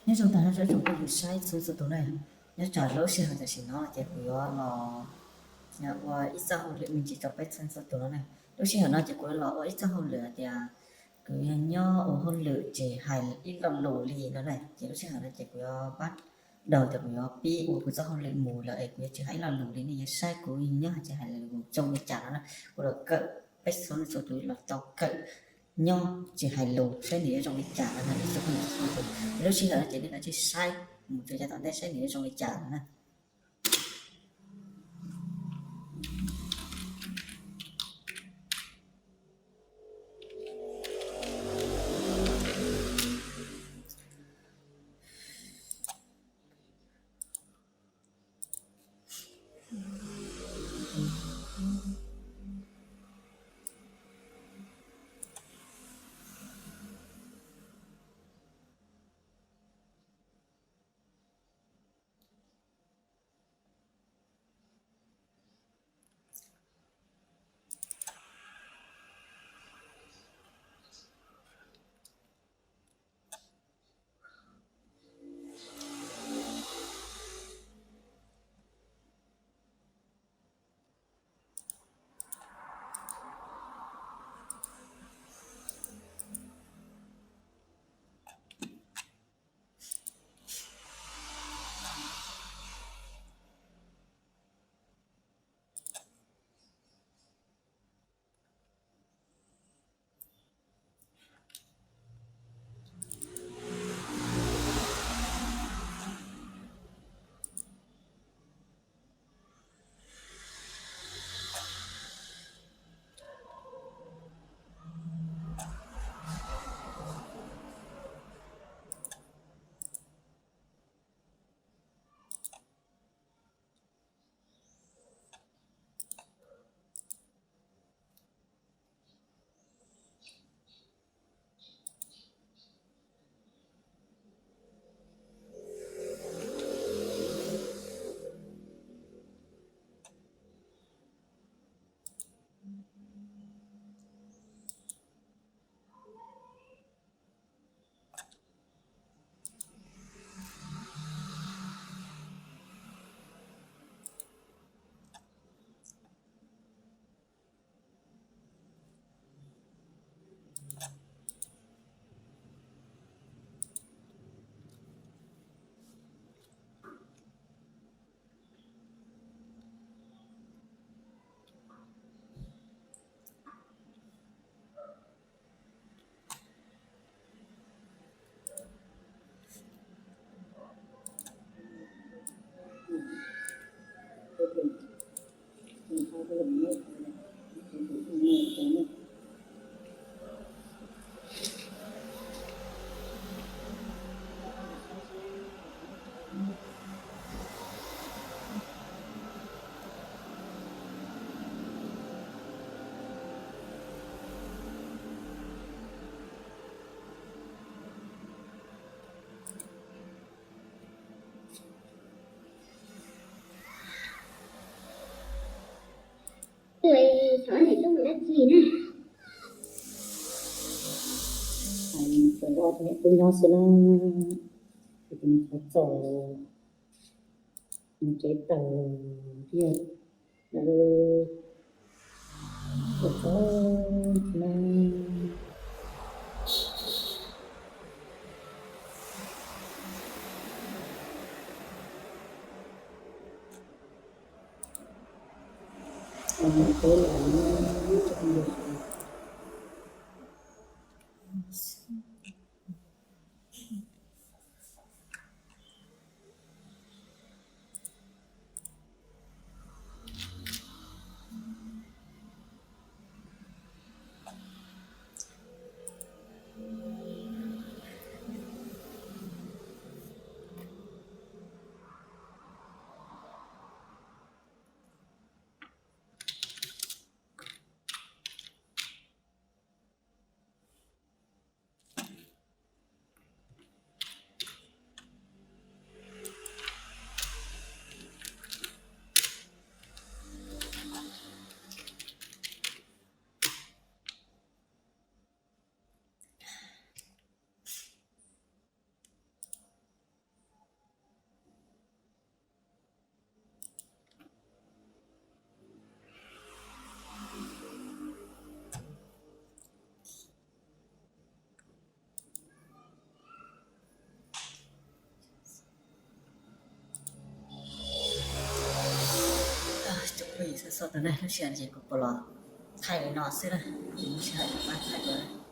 Nyob zoo tag nrho ib tsoom phooj ywg saib txhua txhua tus na, nyob tsam lub sij hawm tam sim no ces kuv yuav los ua ib txoj hauj lwm me ntsis rau peb txhua txhua tus no na. Lub sij hawm no ces kuv yuav los ua ib txoj hauj lwm hais tias kuv yuav nyob ua hauj lwm tsis hais ib lo lus li no na. Ces lub sij hawm no ces kuv yuav pab daus tias kuv yuav pib ua kuv txoj hauj lwm mus lawm es kuv yuav tsis hais ib lo lus li, nej yuav saib kuv nyob tsis hais lus zoo li cas no na. Kuv los kawm, peb txhua txhua tus los tau kawm nyob tsis hais lus saib nws yuav zoo li cas no na. Ib tsoom phooj ywg txhua tus, lub sij hawm no ces nej kav tsij saib mus rau yav tom ntej saib nws yuav zoo li cas no na. Xyov hais lus dab tsi na. Hais rau ob tug niam tub nyob xwb na, ces tus niam qhuav txaus mus tsev taws thiab lawm. Ua txog na. Txog tus neeg lub sij hawm ces kuv puas los thaij li no xwb na, kuv lub sij hawm pab thaij dua.